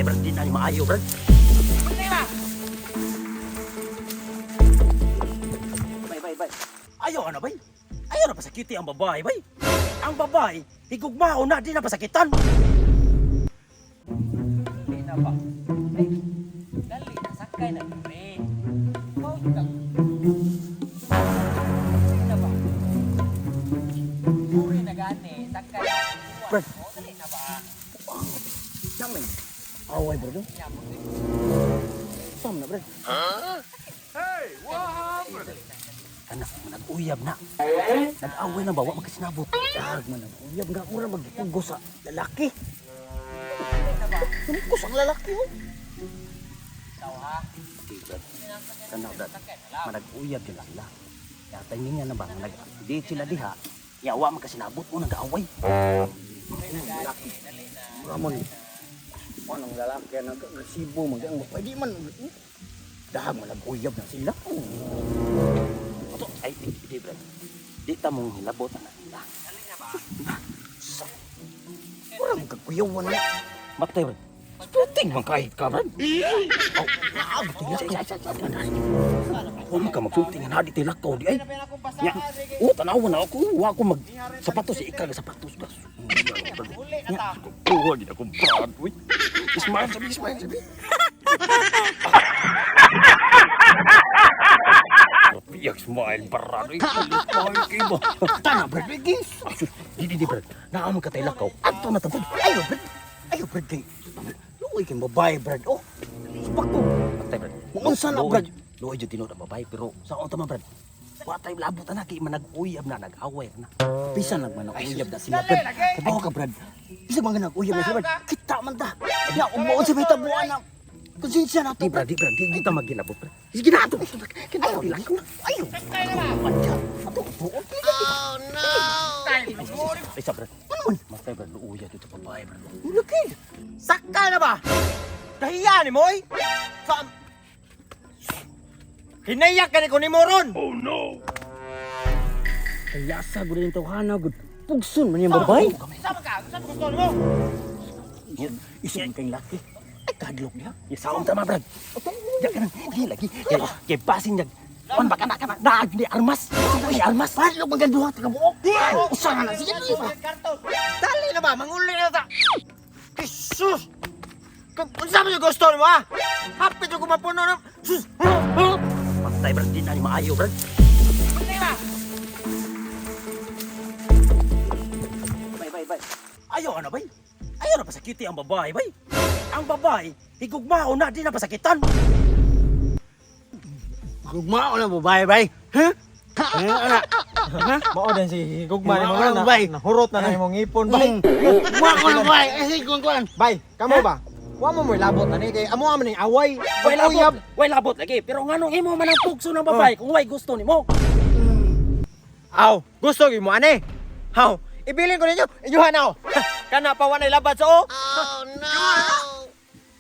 Matay, brad, di na ni maayo, brad. Bay, bay, bay. Ayaw na, bay. Ayaw na pasakiti ang babae, bay. Ang babae, higugmao na, di na pasakitan. Dali na ba? Ay, dali na, sakay na, pre. Ikaw ka. Dali na ba? Puri na gani, sakay na. Brad. Oh, dali na ba? Damay. Away, brad. Oh. Sam na, brad. Hey, what happened? Kana, nag-uyab na. Nag-away na ba? Wa magkasinabot. Dag man, nag-uyab nga. Mura magpugos sa lalaki. Pugos ang lalaki, oh. Ikaw ha? Okay, brad. Kana, brad. Manag-uyab sila sila. Ya, timingan na ba? Nag di sila diha. Ya, wa magkasinabot o nag-away. Lalaki. Dali na. Ramon. Anong lalaki nag-agresibo mag ang pwede man dahag man nag-uyab na sila. Ato ay di, di brad. Di ta mong hilabot na nila. Dali na ba? Sa. Wala mong kagkuyawan na. Matay brad. Sputing man kahit ka brad. Oh, naag tilakaw. Huwag ka magsulti nga na di tilakaw di ay. Nya, oh, tanawa na ako. Wa ako mag sapatos ikaw sapatos gas. Uli na ta. Kuha gid ako brad. Uy. Ismail sabi, Ismail sabi. Piyak smile brad. Uy, kay ba? Tana brad, gis. Di di di brad. Naamo ka tay lakaw. Adto na ta brad. Ayo brad. Ayo brad kay. Luoy kay babae brad. Oh. Subak ko. Patay brad. Maunsa na brad. Luoy jud tinuod ang babae pero sa unta man brad. Wa tay labot ana kay manag-uyab na nag-away na. Bisan nag manag-uyab na sila brad. Kabaw ka brad. Bisan man nag-uyab na sila brad. Kita man ta. Ya umuon sa bitabuan na. Konsensya na to. Di brad, di brad, di kita magilabot brad. Sige na ato. Ayo lang ko. Ayo. Ato, ato. Oh no! Ay sa brad. Ano man? Matay brad, luoya jud sa babae brad. Laki! Sakay na ba? Dahiya ni mo, oy! Sa... Kinayak ka ni ko ni Moron! Oh no! Kaya sa gud yung tawhana gud. Pugson man yung babae. Sama ka? Saan gusto mo? Isip kay laki. Ay kadlok niya. Isaon tama brad. Ya kanang di lagi. Kay kay basin niya. On ba kana kana naag ni armas. Ni armas. Padlok maganduha ta kabuok. Usa na na sige di ba. Dali na ba? Manguli na ta! Jesus! Kung unsa man yung gusto nimo ha? Hapit yung kumapuno na... Sus! Patay brad, di na ni maayo brad. Bay bay bay. Ayaw na bay. Ayaw na pasakiti ang babae bay. Ang babae higugmao na di na pasakitan. Gugmao na babae bay. Ha? Ano ana? Mao din si Gugma ni Mao mo na, na, bay. nahurot na na imong ngipon bay. Gugmao na bay. Eh sige kuan kuan. Bay, kamo ba? Wa mo mo'y labot ani kay amo man ning away. Way labot, Uyab. way labot lagi. Pero nganong imo man ang pugso ng babae kung way gusto nimo? Aw, gusto gyud mo ani. Haw, ibilin ko ninyo. Inyuhan aw. Kana pa wa nay labad sa o.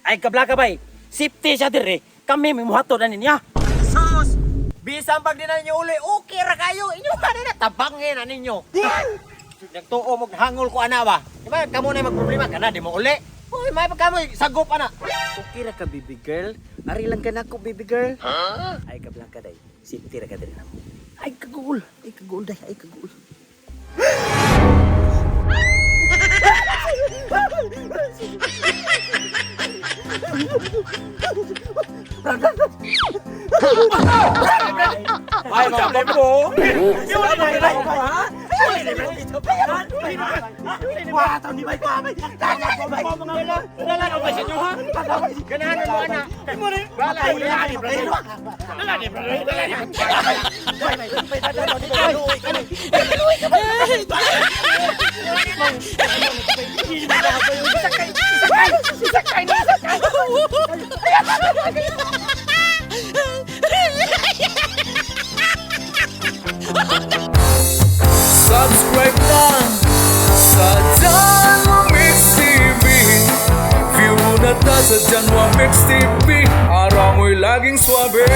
Ay kablaka bay. Safety siya dire. Kami may muhatod na niya. Sus! Bisan pag di na ninyo uli, okay ra kayo. Inyuhan na tabangin na ninyo. Nagtuo mo hangol ko ana ba? Di ba kamo na magproblema kana di mo uli. Uy, may pagkamo sagop ana. Okay ra ka baby girl. Ari lang ka nako baby girl. Ay kablaka day. Safety ra ka dire namo. Ay kaguol. Ay kaguol day. Ay kaguol. Ay, problema mo. Ganahan mo ana. Bala, dala ni brother. Dala ni brother. Subscribe lang sa Janwa Mix TV. View na ta sa Janwa Mix TV. Araw mo'y laging swabe.